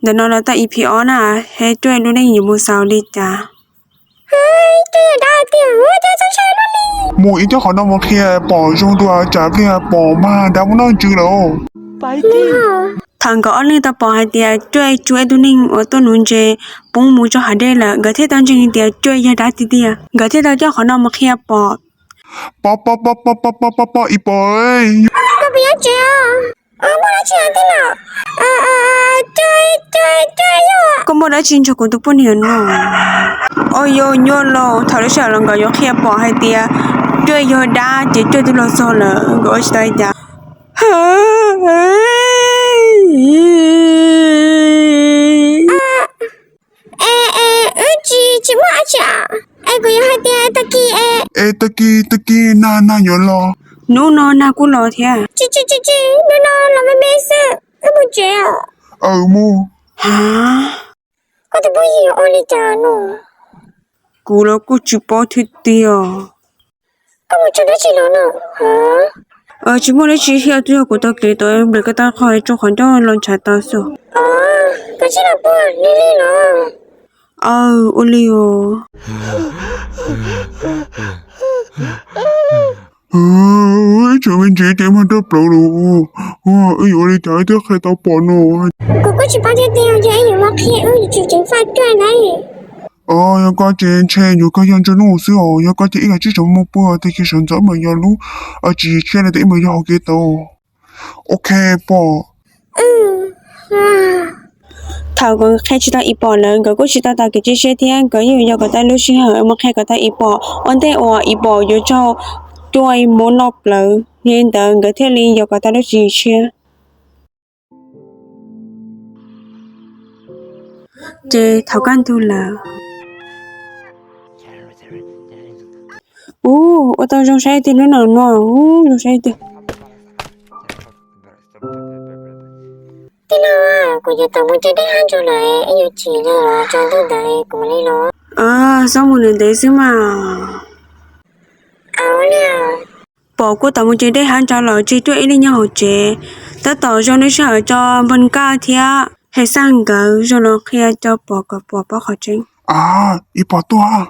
Ntawm no los tau E P ob na, he cuaj lub neej yuav mus xaus li cas? Mus ib txoj qhov no mus qhia pom zoo dua tsam plig pom mas dab muab noj ntsws lawm. Thaum nkawd ob leeg tau pom hais tias cuaj tsuj ib tug neeg uas tuaj nuv ntses poob mus rau hav dej lawm, nkawd thiaj tau ntseeg tias cuaj yog dab tiag tiag. Nkawd thiaj tau coj qhov no mus qhia pom. Pom pom pom pom pom pom pom pom ib pom. Koj muaj dab tsi nrog kuv tus poj niam no? Ua yog nyuaj los thaum lub sij hawm los nkawd yuav qhia pom hais tias cuaj yog dab ces cuaj twb los txog lawm, nkawd ua tsis tau li cas. Es, es wb tsis, tsis muaj dab tsi, es kuv yuav hais tias tag kis es, es tag kis, tag kis nag, nag yuav los. Hnub no nag kuj los thiab. Tsis, tsis, tsis, tsis, hnub no los me me xwb, wb mus tsev os. Aws, mus. Koj tus phooj ywg ua li cas no? Kuv los kuj tsis paub thiab tiag. Koj mus tsev dab tsi los no? Tsis muaj dab tsi thiab, twb yog kuv tau kev tau nplej koj tau qhov tso qhov ncauj los ntshav tau xwb. Koj tsis los puag li li los? Aw, ua li os. Ib tsoom me ntsis ces mag roj plaws los. Wb yuav ua li cas wb thiaj qhia tau pom no? Kuv kuj tsis paub tiag tiag, ces wb yuav los qhia wb yuav tsum ceev faj cuaj na. Os, yog koj ces ntshe yuav kawg yog ntsawg hnub xwb os, yog koj ces ib los tsib tsoom mus puag tag kis sawv ntxov wb mam yog lub tsis tshiab li, ib mam yog hauv kev tau. Ok, pom. Thaum nkawd qhia tsis tau ib pom lawm, nkawd kuj tsis tau tas kev cia siab thiab, nkawd yeej yog kom tau lub sij hawm mus qhia kom tau ib pom ua ntej uas ib pom yuav raug cuaj muab noj plawv. Yog li ntawd nkawd thiaj li yog kom tau lub tsis tshiab. Ces thaum kaj ntug lawm. Ub, ua tau zoo saib tiag hnub no no, ub, zoo saib tiag. Tij laug, kuv yuav tau mus ce dej hab ntsaws lawm, wb yuav tsis los tsaus ntuj ntawd kuv mam li los. Xob mus ntev ntev xwb mas. Pom kuj tau mus ce dej hab ntsaws lawm, tseg cuaj ib leeg nyob hauv tsev. Tab tom zoo lub sij hawm tso npog kaj thiab he xaj nkawd zoo los qhia rau pom kom pom paub qhov tseeb. Ib pom tuaj.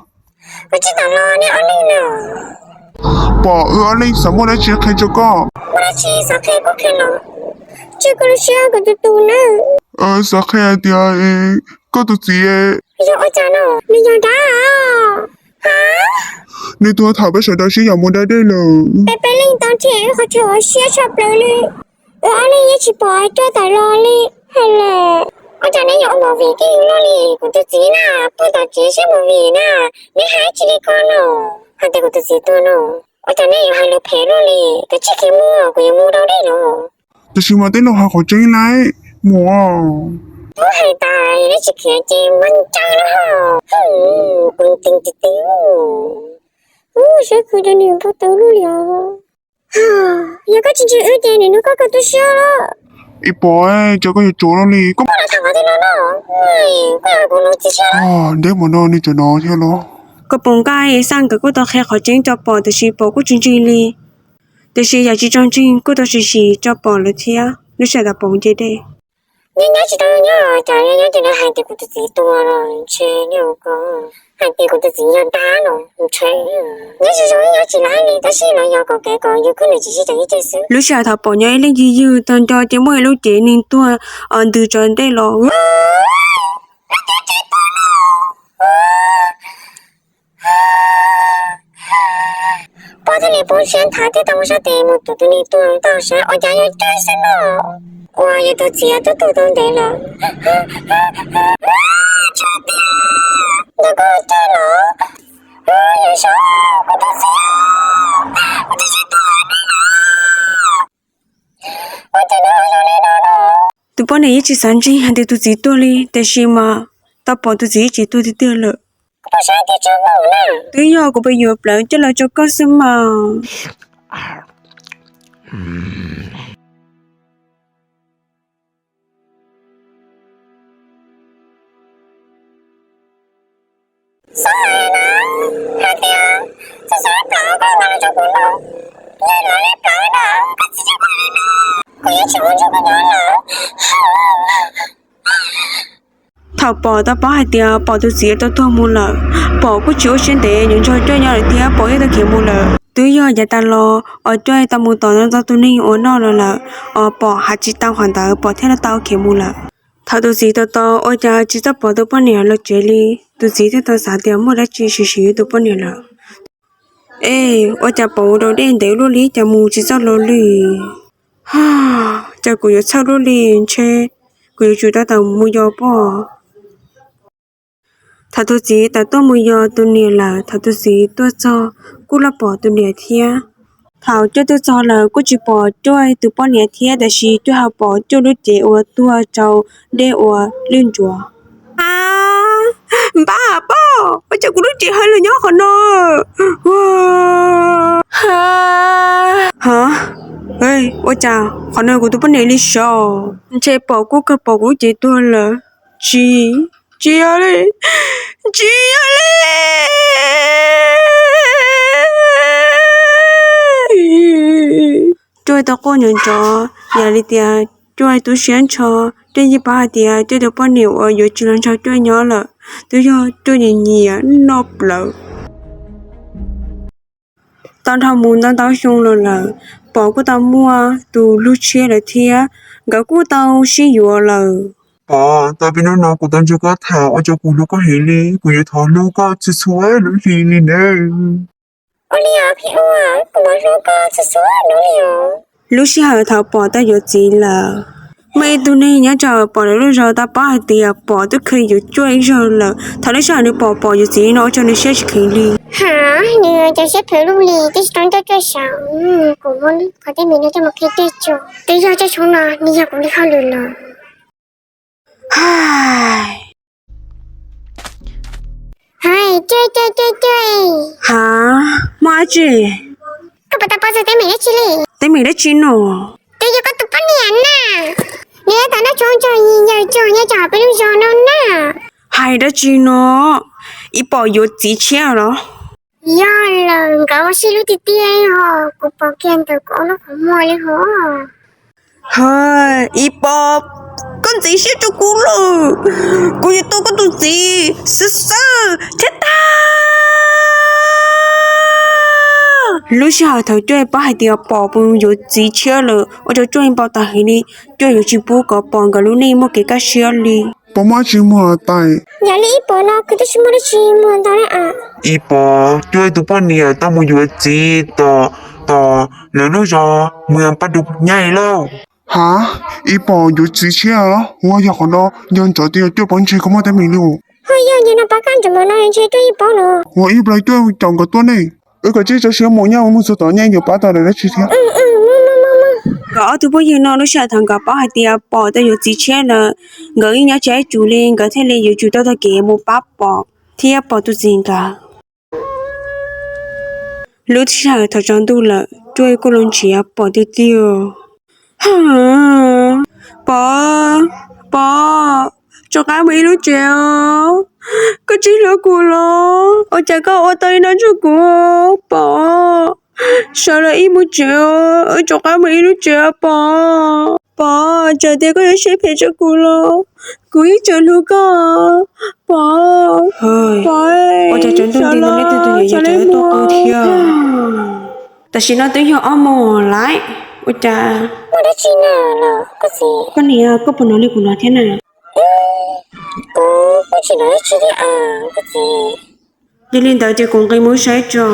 Pom wb ob leeg xav muaj dab tsi qhia rau koj. Muaj dab tsi xav qhia kuj qhia los. Tseg kuv lub siab kuv tus tus na. Xav qhia tias koj tus txiv yog ua cas no, nws yog dab. Nws tuag thaum peb sawv daws sib yaum mus da dej lawm. Peb peb leeg tau nrhiav wb qhov chaw uas siab tshaj plaws li. Wb ob leeg yeej tsis pom cuaj tawm los li. Hais lawm, ua cas neb yuav ua movie kiag luaj li? Kuv tus txiv na, pw tom tsev saib movie na, neb hais tsis li ko no. Hais tias kuv tus txiv tuag no, ua cas neb yuav hais lus phem luaj li? Kav tsij khiav mus, kuv yuav mus da dej lawm. Tam sim mas tej laus hais qhov tseeb lawm, mus. Twb hais tas neb tsis khiav ces mas ncaws lawm hos. Kuv ntees tis tis. Ub, saib khwv rau nws npau taws luaj li os. Yog koj tsis ntseeg wb ces nws hnub koj kawg tu siab lawm. Ib pom, cas koj yuav tsuav luaj li? Koj muab los tham qhov twg no no? Koj yog kuv lub txiv siab. Deb mus no nws tseem no thiab los. Koj pom nqaij xaj nkawd kuj tau qhia qhov tseeb rau pom tiam sis pom kuj tsis ntseeg li. Tiam sis yam tsis tau ntseeg kuj tau sim sim rau pom lawm thiab, lub sij hawm tas pom nce dej. Nyob nyob tsis tau nyob cas nyob ces nws hais tias kuv tus txiv tuag los ntshe nyob ko, hais tias kuv tus txiv yog dab no ntshe. Nyob tsis zoo nyob tsis laib li tab sis los yog kaum kev kom yus khwb nws tsis sib tau ib ce xwb. Lub sij hawm thaum pom nyob ib leeg ywg ywg tag nco ces muaj ib lub cev neeg tuag ntws tso ntej los. Pog thiaj li poob siab nthav thiab tau mus sab tes mus tus tus neeg tuag tau saib ua cas yog caij xwb no. Ua yog tus txiv twb tuag tau ntev lawm. Ntawd koj caij los, yog saib kuv tus txiv, kuv tus txiv tuag li no. Ua cas nws ho zoo li no no? Tus poj niam yeej tsis xav ntseeg hais tias tus txiv tuag li, tiam sis mas tau pom tus txiv yeej tsis tuag tiag tiag lawm. Twb yog kuv pab yuav plawv coj los rau koj xwb mas. Xob hais na, hais tias txhob xav plawv koj nqa los rau kuv noj, yog lawv li plawv na, koj txiv tsis pom li no, kuv yuav tsis muaj ntsej muag nyob lawm. Thaum Pom tau paub hais tias Pom tus txiv tau tuag mus lawm, Pom kuj tsis ua siab ntev, nco nco Cuaj nyob lawm thiab Pom thiaj tau khiav mus lawm. Twb yog yav tas los uas Cuaj tau mus tom ntau tus neeg ua noj los lawm, uas Pom hais tsis tau qhov ntawd Pom thiaj li tau khiav mus lawm. Thaum tus txiv tau tau ua cas tsis tau pom tus poj niam los tsev li, tus txiv thiaj tau xav tias muaj dab tsi siv siv tus poj niam lawm. Es ua cas Pom ua rau dej ntev luaj li cas mus tsis txog los li? Cas kuv yuav txhawj luaj li, ntshe kuv yuav tsum tau tawm mus yos pob. Thaum tus txiv tawm tuaj mus yos tus niam lawm, thaum tus txiv tuaj txog kuj los pom tus niam thiab. Thaum Cuaj tuaj txog lawm kuj tsis pom Cuaj tus poj niam thiab, tab sis Cuaj ho pom Cuaj lub cev uas tuag rau dej uas lwj ntsuav. A, npab pob, ua cas kuv lub cev hais lus nyob qhov no? Ha, ua cas qhov no kuv tus poj niam li sav? Ntshe Pom kuj kawg pom kuv lub cev tuag lawm. Tsis, tsis yog li, tsis yog li. Cuaj tau quaj nrov nrov, yog li tias Cuaj tu siab ntsho, Cuaj yeej paub hais tias Cuaj tus poj niam uas yuav tsis los nrog Cuaj nyob lawm, twb yog Cuaj nyiam nyiam noj plawv. Tau nrog mus ntau ntau xyoo los lawm, Pom kuj tau muaj tus hlub tshiab lawm thiab, nkawd kuj tau sib yuav lawm. Pom, tau peb hnub no kuv tau nrog koj tham ua rau kuv hlub koj heev li, kuv yuav thov hlub koj txhua txhua lub hli li nawb. Ua li os phim ua, kuv mam hlub koj txhua txhua lub hli os. Lub sij hawm thaum Pom tau yuav txiv lawm, muaj ib tug neeg nyob rau Pom lawv lub zos tau paub hais tias Pom twb kheev yuav Cuaj ib zaug lawm. Thaum lub sij hawm nws pom Pom yuav txiv no ua rau nws siab tsis kheev li. Ha, nws cov siab phem luj li, twb tsis tau nco Cuaj sav. Kuv muab qhov teeb meem no coj mus qhia Cuaj tso, twb yog Cuaj tshoob no nws yog kuv li hauj lwm los. Hais, Cuaj, Cuaj, Cuaj, Cuaj. Ha, muaj dab tsi? Koj puas tau paub txog teeb meem dab tsi li? Teeb meem dab tsi no? Twb yog koj tus poj niam na, nws tab tom noj tshoob tso yim yawm tso nyob rau peb lub zos no na. Hais dab tsi no? Ib Pom yuav txiv tshiab los? Yog lawm, nkawd ua si lub tiag tiag os, kuv pom kiag ntawm kuv ob lub qhov muag li hos. Hais, Ib Pom, koj ntxeev siab rau kuv lawm, kuv yuav tua koj tus txiv xwb xwb thiab tag. Lub sij hawm thaum Cuaj paub hais tias Pom puas yuav txiv tshiab lawm ua rau Cuaj npau taws heev li. Cuaj yuav tsis pub kom Pom nkawd lub neej muaj kev kaj siab li. Pom muaj dab tsi muag tais? Yog li Ib Pom no kuv twb tsis muaj dab tsi muag ntau li as. Ib Pom, Cuaj tus poj niam tau mus yuav txiv tom, tom lawv lub zos mus pab dub nyab lauj. Ha, Ib Pom yuav txiv tshiab los? Ua yog qhov no yog ntxov tias Cuaj paub ntshe koj muaj teeb meem li. Ho yog ntawm no pab kaj ntawm no ntshe Cuaj yeej paub los. Ua ib pliag Cuaj caum nkawd tuaj ne. Wb kav tsij tso siab mus, nyob mus txog tom nyob yuav pab tau lawv dab tsi thiab. Nkawd ob tug phooj ywg no lub sij hawm thaum nkawd paub hais tias Pom tau yuav txiv tshiab lawm, nkawd yeej nyob tsis tseg li, nkawd thiaj li yuav tsum tau tag kev mus pab Pom thiab Pom tus txiv nkawd. Lub sij hawm thaum tsaus ntuj lawm, Cuaj kuj los nrhiav Pom tiag tiag. Pom, Pom, rov qab mus ib lub tsev os. Koj tsis hlub kuv los? Ua cas koj ua tau li no rau kuv, Pom? Sawv los ib mus tsev os, rov qab mus ib lub tsev os Pom. Pom, txawm tias koj yuav siab phem rau kuv los kuv yeej tseem hlub koj, Pom. Pom, ua cas tsaus ntuj nti no neb tus tus niam yog tseem tuaj qw thiab? Tam sim no twb yog ob moos lawm, ua cas muaj dab tsi na los koj txiv? Koj niam, koj puas hnov li kuv hnov thiab na? Kuv, kuv tsis hnov dab tsi thiab koj txiv. Yog li ntawd ces kuv nqis mus saib tso.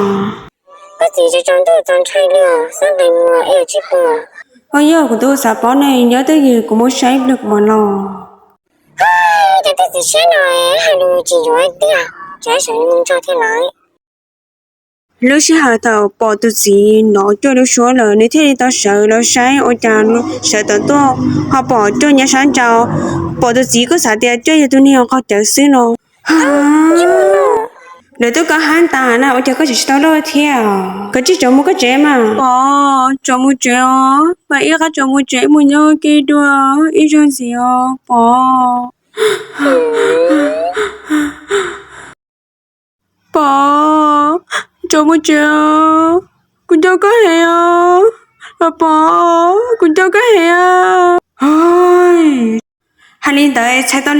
Koj txiv, tsaus ntuj txaus ntshai li os, xab nqis mus es tsis pom. Ho yog kuv twb xav paub ne, nyob twj ywm kuv mus saib ib pliag kuv mam los. Cov tub txiv tshiab no hais lus tsis yuav tiag, tsam sawv mus nrog thiab lawm. Lub sij hawm thaum Pom tus txiv hnov Cuaj lub suab lawm, nws thiaj li tau sawv los saib ua cas sawv tawm tuaj ho pom Cuaj nyob sab nraud. Pom tus txiv kuj xav tias Cuaj yog tus neeg qhov cawv xwb no. Lawv twb koj hab tas na, ua cas koj tseem tsis tau loj thiab? Koj tsij rov mus koj tsev mas. Pom, rov mus tsev os, mam ib qab rov mus tsev mus nyob kiag dua ib zaug ntxiv os Pom. Pom, rov mus tsev os, kuv nco koj heev os. Pom, kuv nco koj heev os. Hais li ntawd txhais tau li.